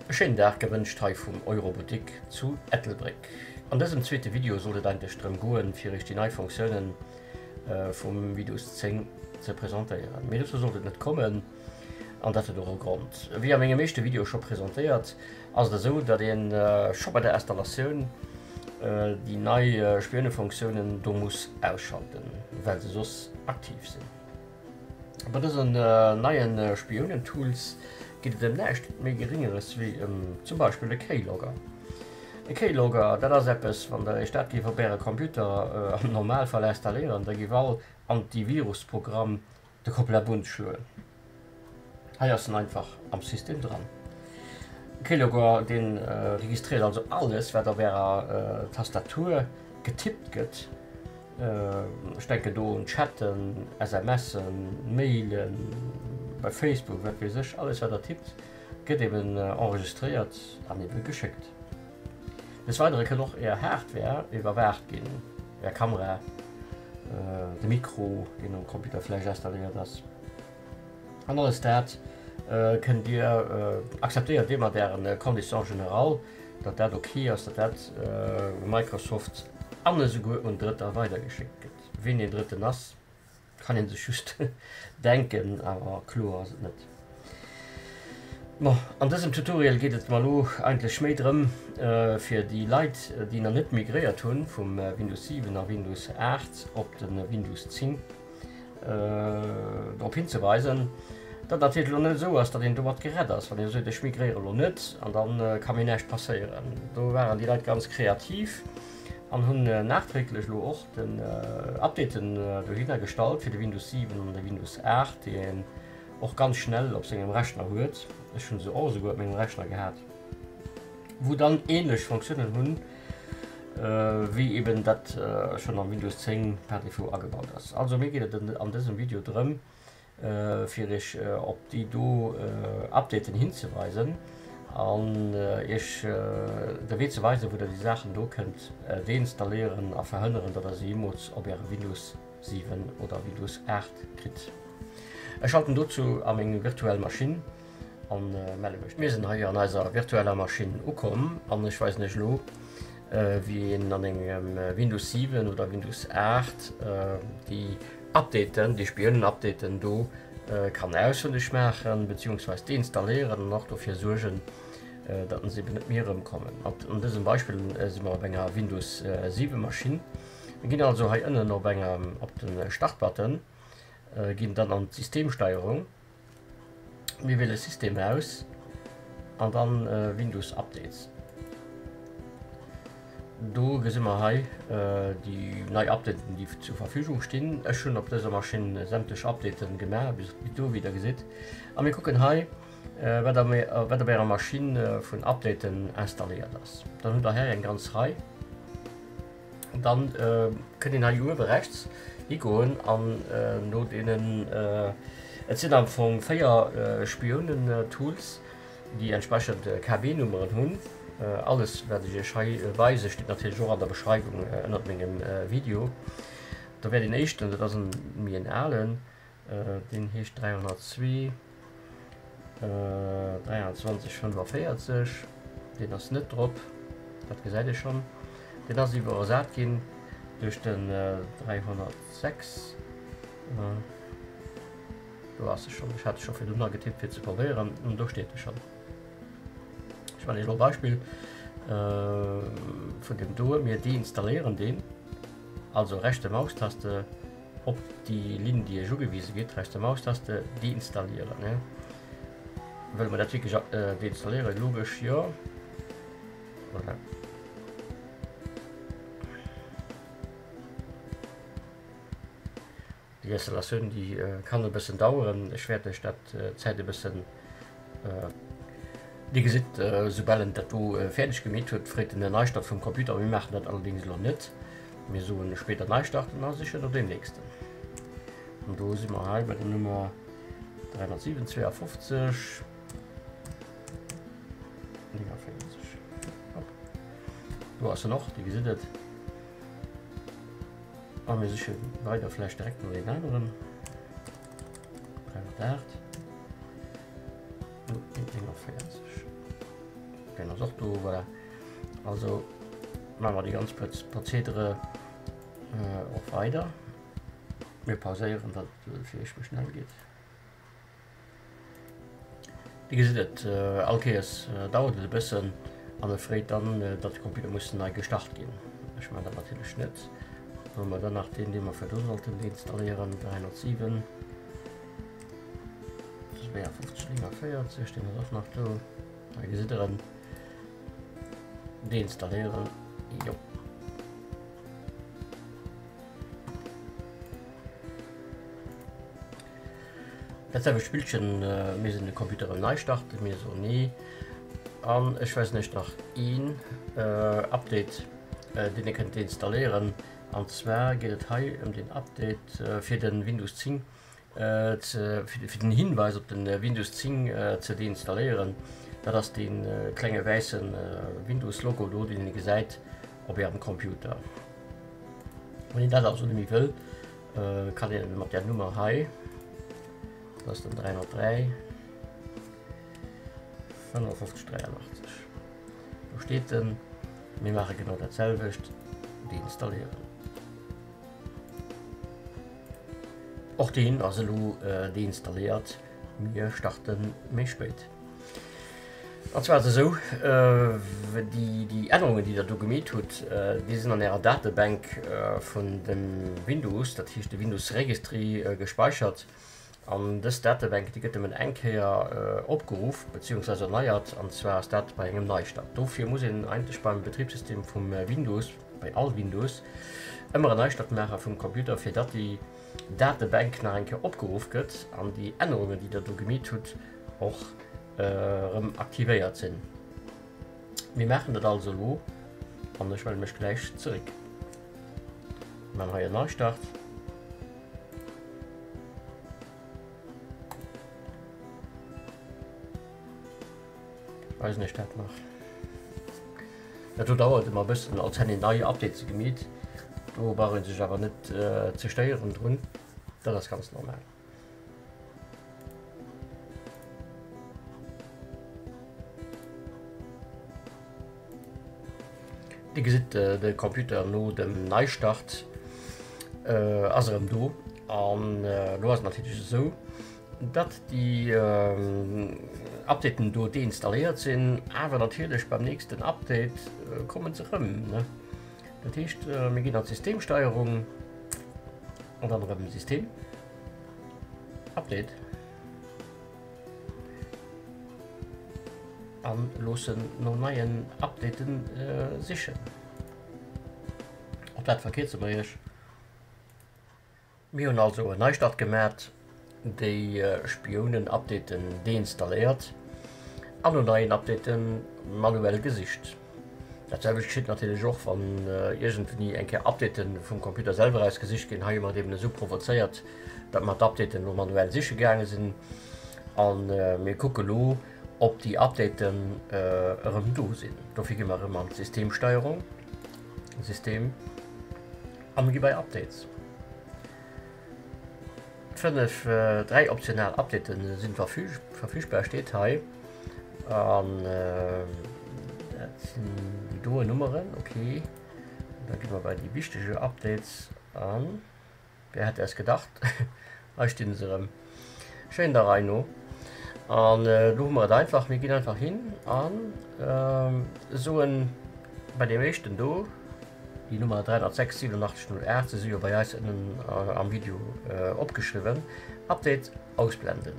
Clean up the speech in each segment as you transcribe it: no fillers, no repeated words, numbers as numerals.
E schéinen Dag gewënscht hei vum Euroboutique zu Ettelbréck. An dësem zweete Video sollt et eigentlech drëm goen, fir iech déi nei Fonctiounen vum Windows 10 ze presentéieren. Mee dozou sollt et net kommen, an dat huet och e Grond. Wéi a mengem éischte Video scho presentéiert, ass et esou, datt een scho bei der Installatioun déi nei Spionefonctiounen do muss ausschalten, well se soss aktiv sinn. Bei dësen neie Spionen-Tools geet et ëm näischt méi Geréngeres wéi ëm zum Beispill e Keylogger. E Keylogger, dat ass eppes, wann der iech dat géif op äre Computer am Normalfall installéieren, da géif all Antivirusprogramm de Kopplabunz schloen. Hei ass en einfach am System dran. Keylogger deen registréiert also alles wat op ärer Tastatur getippt gëtt. Ech denken do un Chatten, SMSen, Mailen, bei Facebook, wat weess ech, alles wat der tippt gëtt eben enregistréiert an eben geschéckt. Des Weidere kënn och är Hardware iwwerwaacht ginn, är Kamera, de Mikro deen um Computer vläicht installéiert ass. An alles dat kënnt Dir, akzeptéiert Dir mat Ären Conditions générales, datt dat ok ass, datt dat u Microsoft an esouguer un Drëtter weidergeschéckt gëtt. Ween deen Drëtten ass, kann ee sech just denken, awer kloer ass et net. Bon, an dësem Tutorial geet et mer elo eigentlech méi drëm, fir déi Leit, déi nach net migréiert hunn vum Windows 7 a Windows 8 op de Windows 10, drop hinzeweisen, datt natierlech elo net esou ass, datt een domat gerett ass, wann ee seet, ech migréiere elo net an da ka mir näischt passéieren. Do waren déi Leit ganz kreativ an hunn nachträglech elo och den Updaten dohinner gestallt fir de Windows 7 an de Windows 8, déi een och ganz schnell op sengem Rechner huet. Ech hunn se och esouguer op mengem Rechner gehat, wou dann ähnlech Fonctiounen hunn. Wéi eben dat schonn am Windows 10 par défaut agebaut ass. Also mir geet et an dësem Video drëm fir iech op déi do Updaten hinzeweisen an iech de Wee ze weisen wou der déi Saachen do kënnt deinstalléieren a verhënneren datt der se jeemools op äre Windows 7 oder Windows 8 kritt. Ech schalten dozou a meng virtuell Maschinn. An melle mech. Mir sinn hei an eiser virtueller Maschinn ukomm an ech weisen iech elo wéi een an engem Windows 7 oder Windows 8 déi Updaten, déi Spionen-Updaten do kann ausfënneg maachen beziehungsweis deinstalléieren an och dofir suergen, datt se eben net méi erëmkommen. An dësem Beispill si mer op enger Windows 7 Maschinn. Mir ginn also hei ënnen op engem op de Start-Button, ginn dann an d'Systemsteierung. Mir wiele System aus an dann Windows Updates. Do gesi mer hei déi nei Updaten, déi zur Verfügung stinn. Ech hunn op dëser Maschinn sämtlech Updaten gemaach, bis do, wéi der gesitt. A mir kucken hei, wat op ärer Maschinn vun Updaten installéiert ass. Dann hutt der hei eng ganz Rei. Dann kënnt een hei uewe rechts higoen an no deenen, et sinn am Fong 4 Spionen-Tools, déi entsprechend KB-Nummeren hunn. Alles wat ech iech hei weise steet natierlech och an der Beschreiwung ënnert mengem Video. Da wär deen éischten, dat ass en méi en alen, Deen heescht 302 23 45. Deen ass net drop, dat gesäit ee schonn. Deen ass iwwer ersat ginn duerch den 306. Do ass e schonn. Ech hat e scho virdrun agetippt fir ze probéieren an do steet e schonn. Ech man elo e Beispill vun deem doe. Mir deinstalléieren deen, also rechte Maustaste. Op déi Linn déi iech ugewise gitt, rechter Maustaste deinstallieren. Ne? Wëlle mer dat wierklech deinstalléieren? Logesch jo. Voilà. Déi Installatioun déi kann e bëssen daueren. Ech wäert iech dat Zäit e bëssen. Dir gesitt, soubal en dat do fäerdeg gemeet huet, freet en en Neistart vum Computer. Mir maachen dat allerdéngs elo net. Mir soen spéider Neistarten a sichen no deem nächsten. An do si mer hei bei der Nummer 307 52 49. Hopp. Do ass en och, Dir gesitt et. A mir siche weider vläicht direkt no deen aneren. 308. 49. Deen ass och do, voilà. Also maache mer déi ganz Prozedere och weider. Mir pauséieren, datt et fir iech méi schnell geet. Dir gesitt et, all Kéiers dauert et e bëssen an e freet dann, datt de Computer muss nei gestart ginn. Ech maachen dat natierlech net. Dann hu mer dann nach deen, dee mer virdru sollten deinstalléieren, 307 52 49, deen ass och nach do. Hei gesitt der en. Deinstalléieren, jo. Dat selwecht Spillchen, mir sinn de Computer erëm nei starten, mir soen nee. An ech weisen iech nach een Update, deen dir kënnt deinstalléieren. An zwar geet et hei ëm den Update fir de Windows 10 ze, fir den Hinweis op de Windows 10 ze deinstalléieren. Dat ass dee klenge wäisse Windows-Logo do, deen ee gesäit op ärem Computer. Wann een dat also net méi wëll, kann een mat der Nummer hei, dat ass den 303 55 83, do steet en, mir maache genau dat selwecht, deinstalléieren. Och deen ass elo deinstalléiert, mir starte méi spéit. An zwar ass et esou, déi Ännerungen, déi Der do gemeet hutt, déi sinn an Ärer Datebank vun dem Windows, dat heescht de Windows Registry, gespeichert. An dës Datebank, déi gëtt nëmmen eng Kéier opgeruff beziehungsweise erneiert, an zwar ass dat bei engem Neistart. Dofir muss een eigentlech beim Betriebssystem vum Windows, bei all Windows, ëmmer en Neistart maache vum Computer, fir datt déi Datebank nach eng Kéier opgeruff gëtt an déi Ännerungen, déi Der do gemeet hutt, och erëm aktivéiert sinn. Mir maachen dat also elo an ech melle mech gläich zeréck. Mir maachen hei en Neistart. Weisen ech dat nach. Dat do dauert ëmmer e bëssen, als hätt een nei Updates gemeet. Do brauch een sech awer net ze stéieren drun. Dat ass ganz normal. Dir gesitt de Computer no dem Neistart ass erëm do an elo ass et natierlech esou, datt déi Updaten do deinstalléiert sinn, awer natierlech beim nächsten Update kommen se erëm. Dat heescht mir ginn an d'Systemsteierung an dann erëm System, Update. An loossen no neien Updaten sichen. Och dat verkierze mer iech. Mir hunn also en Neistart gemat, déi Spiounen-Updaten deinstalléiert an no neien Updaten manuell gesicht. Dat selwecht geschitt natierlech och, wann iergendwéini eng Kéier Updaten vum Computer selwer aus gesicht ginn. Hei hu mer et eben esou provozéiert, datt mer d'Updaten elo manuell siche gaange sinn a mir kucke lo, ob déi Updaten erëm do sinn. Dofir gi mer erëm an d'Systemsteierung, System, a mir gi bei Updates. 5, 3 optional Updaten sinn verfügbar, steet hei. An dat sinn déi doen Nummeren, ok. Da gi mer bei déi wichtege Updates an. Wer hätte es gedacht? Hei stinn se erëm. Schéin der Rei no. An do hu mer et einfach, mir ginn einfach hin an soen bei deem éischten do, déi Nummer 306 87 08, se si jo bei eis ënnen am Video opgeschriwwen, Update ausblenden.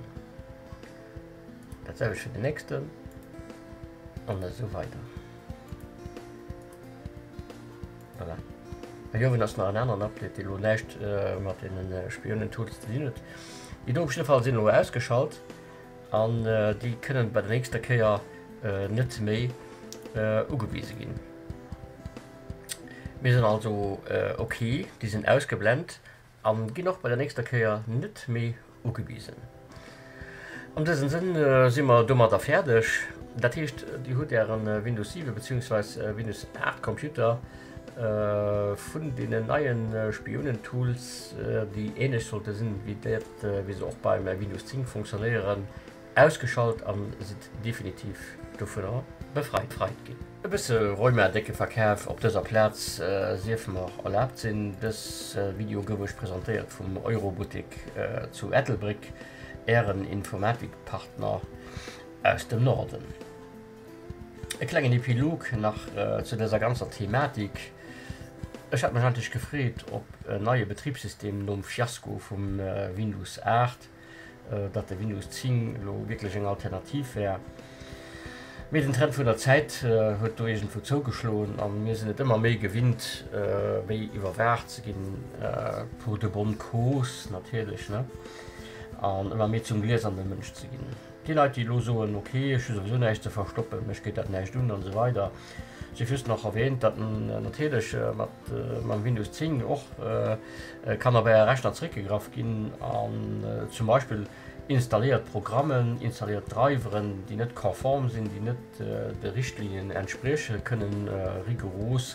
Dat selwecht fir den nächsten an esou weider. Voilà. Hei uewen ass nach en aneren Update, dee lo näischt mat deene Spionen-Tools ze dinn huet. Déi do op jidde Fall sinn elo ausgeschalt an déi kënnen bei der nächster Kéier net méi ugewise ginn. Mir sinn also ok, déi sinn ausgeblent An ginn och bei der nächster Kéier net méi ugewisen. An dësem Sënn si mer domadder fäerdeg. Dat heescht, Dir hutt Ären Windows 7 beziehungsweis Windows 8 Computer vun deenen neien Spionen-Tools, déi ähnlech sollte sinn wéi dat wéi se och beim Windows 10 funktionéieren. Ausgeschalt an sidd definitiv dovunner befreit ginn. E bësse Rheuma-Décke Verkaf op dëser Plaz sief mer erlaabt sinn. Dës Video gouf iech presentéiert vum Eurobuttek zu Ettelbréck, ären Informatikpartner aus dem Norden. E klengen Epilog nach zu dëser ganzer Thematik, Ech hat mech eigentlech gefreet op en neie Betribssystem nom Fiasko vum Windows 8. datt de Windows 10 elo wierklech eng Alternativ wär. Mee den Trend vun der Zäit huet do iergendwou zougeschloen a mir sinn et ëmmer méi gewinnt, méi iwwerwaacht ze ginn, pour de bonnes causes natierlech, ne, an ëmmer méi zum glieserne Mënsch ze ginn. Déi Leit, déi elo soen, ok, ech hu souwisou näischt ze verstoppen, mech geet dat näischt un an esou weider, sief just nach erwähnt, datt natierlech mat mam Windows 10 och kann op Äre Rechner zeréckgegraff ginn an zum Beispill installéiert Programmen, installéiert Driveren, déi net konform sinn, déi net de Richtlinien entspriechen, kënnen rigoros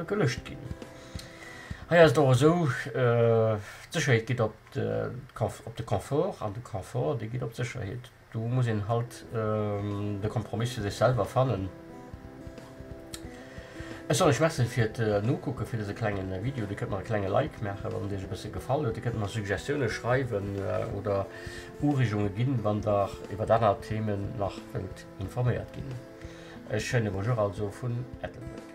gelöscht ginn. Hei ass et och esou, d'Sécherheet geet op de Confort an de Confort, dee geet op d'Sécherheet. Do muss een halt de Kompromiss fir sech selwer fannen. Ech soen iech Merci fir d'Nokucke fir dëse klengen Video. Dir kënnt mer e klenge Like maachen, wann et iech e bësse gefall huet. Dir kënnt mer Suggestioune schreiwen oder Ureegunge ginn, wann der iwwert aner Themen nach wëllt informéiert ginn. E schéine Bonjour also vun Ettelbréck.